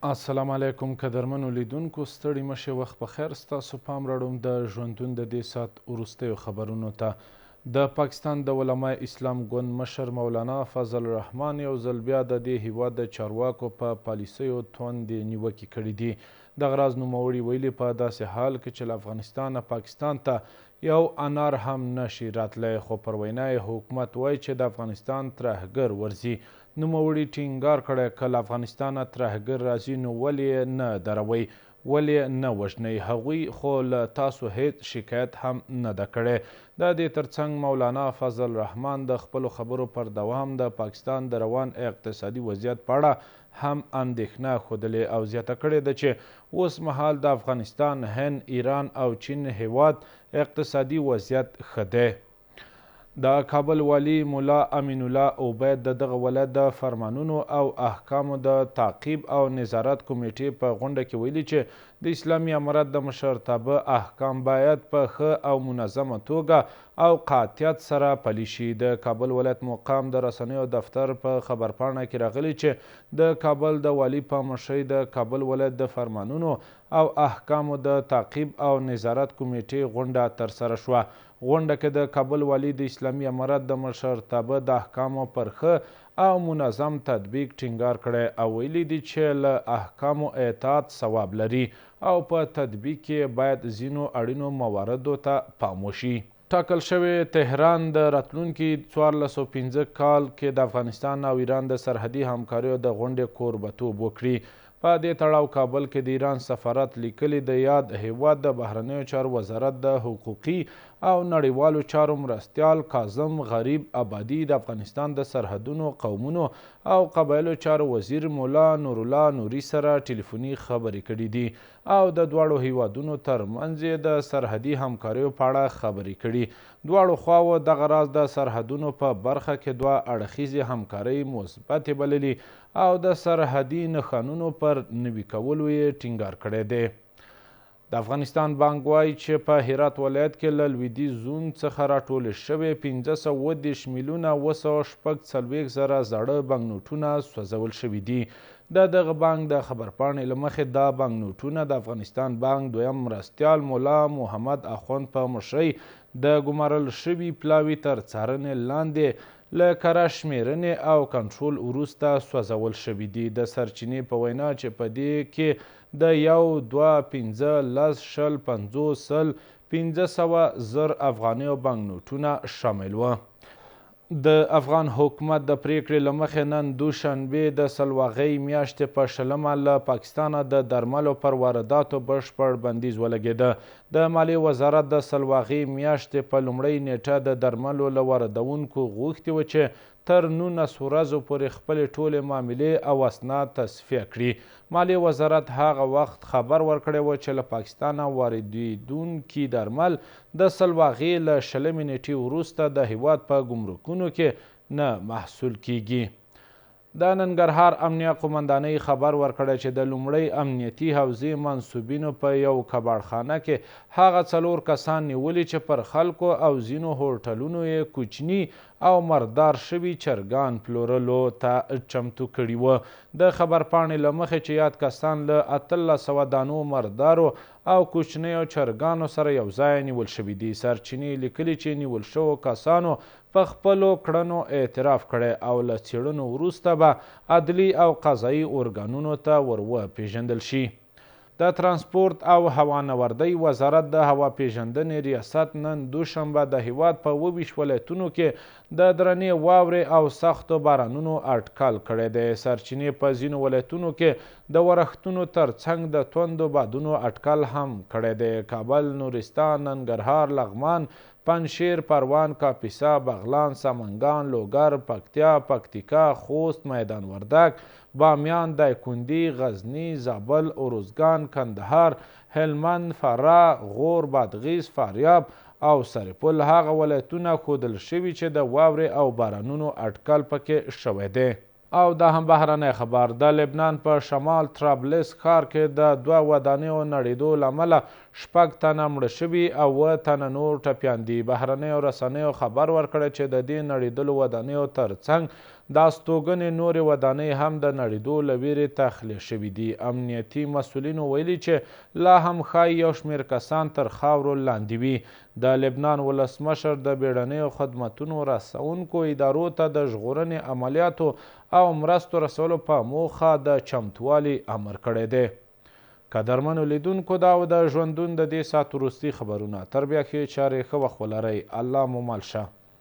السلام علیکم قدرمنو لیدونکو، ستړي مشه، وخت په خیر. ستاسو پام راړوم د ژوندون د دې ساعت وروستیو خبرونو ته. د پاکستان د علماء اسلام ګوند مشر مولانا فضل الرحمن یو ځل بیا د دې هیواد د چارواکو په پالیسیو توندې نیوکې کړې دي. دغه راز نوموړي ویلي، په داسې حال کې چې له افغانستانه پاکستان ته یو انار هم نشي راتلی، خو پر وینا یې حکومت وایي چې د افغانستان ترهګر ورځي. نوموړي ټینګار کړی، که له افغانستانه ترهګر راځي نو ولې یې نه دروئ، ولې نه وژنئ؟ هغوی خو له تاسو هیڅ شکایت هم نه ده کړی. د دې ترڅنګ مولانا فضل الرحمن د خپلو خبرو پر دوام د پاکستان د روان اقتصادي وضعیت په اړه هم اندېښنه ښودلې او زیاته کړې ده چې اوس مهال د افغانستان، هند، ایران او چین هیواد اقتصادي وضعیت ښه دی. د کابل والي ملا امین الله عبید د دغه ولایت د فرمانونو او احکامو د تعقیب او نظارت کمیټې په غونډه کې ویلي چې د اسلامي امارت د مشرتابه احکام باید په ښه او منظمه توګه او قاطعیت سره پلي شي. د کابل ولایت مقام د رسنیو دفتر په خبرپاڼه کې راغلي چې د کابل د والي په مشرۍ د کابل ولایت د فرمانونو او احکامو د تعقیب او نظارت کمیټې غونډه ترسره شوه. غونډه کې د کابل والي د اسلامي امارت د مشرتابه د احکامو پر ښه او منظم تطبیق ټینګار کړی او ویلي دي چې له احکامو اطاعت ثواب لري او په تطبیق کې باید ځینو اړینو مواردو ته پام وشي. ټاکل شوې تهران د راتلونکي 1405 کال کې د افغانستان او ایران د سرحدي همکاریو د غونډې کوربتوب وکړي. په دې تړاو کابل کې د ایران سفارت لیکلي، د یاد هیواد د بهرنیو چارو وزارت د حقوقي او نړیوالو چارو مرستیال کاظم غریب آبادي د افغانستان د سرحدونو، قومونو او قبایلو چارو وزیر مولا نورالله نوري سره ټلیفوني خبرې کړې دي او د دواړو هیوادونو ترمنځ یې د سرحدي همکاریو په اړه خبرې کړي. دواړو خواوو دغه راز د سرحدونو په برخه کې دوه اړخیزې همکارۍ مثبتې بللي او د سرحدي نښانونو پر نوي کولو یې ټینګار کړی دی. د افغانستان بانک وایي چې په هرات ولایت کې له لویدیځ زون څخه راټولې شوې 537,746,000 زاړه بانکنوټونه سوځول شوي دي. د دغه بانک د خبرپاڼې له مخې دا بانکنوټونه د افغانستان بانک دویم مرستیال مولا محمد اخوند په مشرۍ د ګمارل شوي پلاوي تر څارنې لاندې له کره شمېرنې او کنټرول وروسته سوځول شوي دي. د سرچینې په وینا چې په دې کې د 1، 2، 5، 10، 20، 50، 100، 500، 1000 افغانیو بانکنوټونه شامل وو. د افغان حکومت د پریکړې له مخې نن دوشنبه د سلواغۍ میاشتې په 20مه له پاکستانه د درملو پر وارداتو بشپړ بندیز ولګېده. د مالیې وزارت د سلواغې میاشتې په لومړۍ نیټه د درملو له واردونکو غوښتي و چې تر 19 ورځو پورې خپلې ټولې معاملې او اسناد تصفیه کړي. مالیې وزارت هغه وخت خبر ورکړی و چې له پاکستانه واردېدونکي درمل د سلواغې له 20مې نیټې وروسته د هیواد په ګمرکونو کې نه محصول کیږي. د ننګرهار امنیه قومندانۍ خبر ورکړی چې د لومړۍ امنیتي حوزې منسوبینو په یو کباړخانه کې هغه 4 کسان نیولي چې پر خلکو او ځینو هوټلونو یې کوچني او مردار شوي چرګان پلورلو ته چمتو کړي وو. د خبرپاڼې له مخې چې یاد کسان له 1800 دانو مردارو او کوچنیو چرګانو سره یو ځای نیول شوي دي. سرچینې لیکلي چې نیول شوو کسانو په خپلو کړنو اعتراف کړی او له څېړنو وروسته به عدلي او قضایي ارګانونو ته ور وپېژندل شي. د ترانسپورت او هوانوردۍ وزارت د هوا پېژندنې ریاست نن دوشنبه د هیواد په 27 ولایتونو کې د درنې واورې او سختو بارانونو اټکل کړی دی. سرچینې په ځینو ولایتونو کې د ورښتونو ترڅنګ د توندو بادونو اټکل هم کړی دی. کابل، نورستان، ننګرهار، لغمان، پنجشیر، پروان، کاپیسا، بغلان، سمنګان، لوګر، پکتیا، پکتیکا، خوست، میدان وردګ، بامیان، دایکندي، غزني، زابل، ارزګان، کندهار، هلمند، فراه، غور، بادغیس، فاریاب او سرپل هغه ولایتونه ښودل شوي چې د واورې او بارانونو اټکل پکې شوی دی. او دا هم بهرنی خبر، د لبنان په شمال طرابلس ښار کې د 2 ودانیو نړېدو له امله 6 تنه مړه شوي او 7 تنه نور ټپیان دي. بهرنیو رسنیو خبر ورکړی چې د دې نړېدلو ودانیو ترڅنګ د استوګنې نورې ودانۍ هم د نړېدو له وېرې تخلیه شوې دي. امنیتي مسؤلینو ویلي چې لا هم ښايي یو شمېر کسان تر خاورو لاندې وي. د لبنان ولسمشر د بېړنیو خدمتونو رسونکو ادارو ته د ژغورنې عملیاتو او مرستو رسولو په موخه د چمتوالي امر کړی دی. قدرمنو لیدونکو، دا و د ژوندون د دې ساعت وروستي خبرونه. تر بیا ښې چارې، ښه وخت ولرئ. الله مو مل شه.